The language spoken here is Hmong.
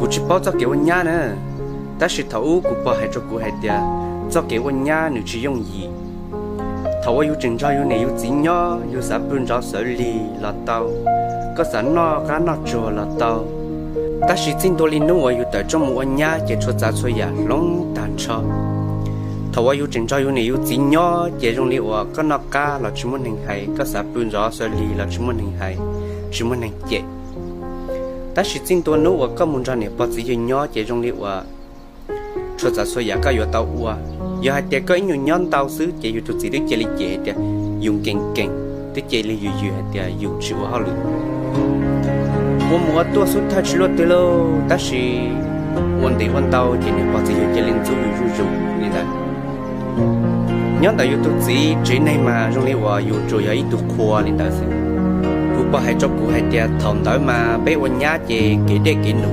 Kuv tsis paub txoj kev ua nyab na, tab sis thaum ub kuv pog hais rau kuv hais tias txoj kev ua nyab nws tsis yooj yim. Thaum uas yus tseem nrog yus niam yus txiv nyob, yus xav pw ntsov sawv lig los tau, koj xav noj qab noj tsuag los tau. Tab sis txij ntua li hnub uas yus tawm rooj mus ua nyab ces txhua tsav txhua yam hloov tag nrho. Thaum uas yus tseem nrog yus niam yus txiv nyob ces zoo li uas koj noj qab los tsis muaj neeg hais, koj xav pw ntsov sawv lig los tsis muaj neeg hais, tsis muaj neeg cem. Tab sis txij ntua hnub uas koj mus nrog niam pog txiv yawg nyob ces zoo li uas txhua tsav txhua yam koj yuav tau ua. Yog hais tias koj ib nyuag nyob ntau xwb ces yus tus txiv twb cia li cem hais tias yus nkees nkees, twb cia li yws yws hais tias yus tsis ua hauj lwm. Ua mus ua tuaj xub thawj tsis luaj twg lauj, tab sis ua ntev ua ntau ces niam pog txiv yawg cia li ntxub yus zuj zus li ntawd. Nyob ntawm yus tus txiv tsev neeg mas zoo li uas yus tsuas yog ib tug qhua li ntawd xwb. Kuv pog hais rau kuv hais tias thaum ntawd mas peb ua nyab ces kev dej kev num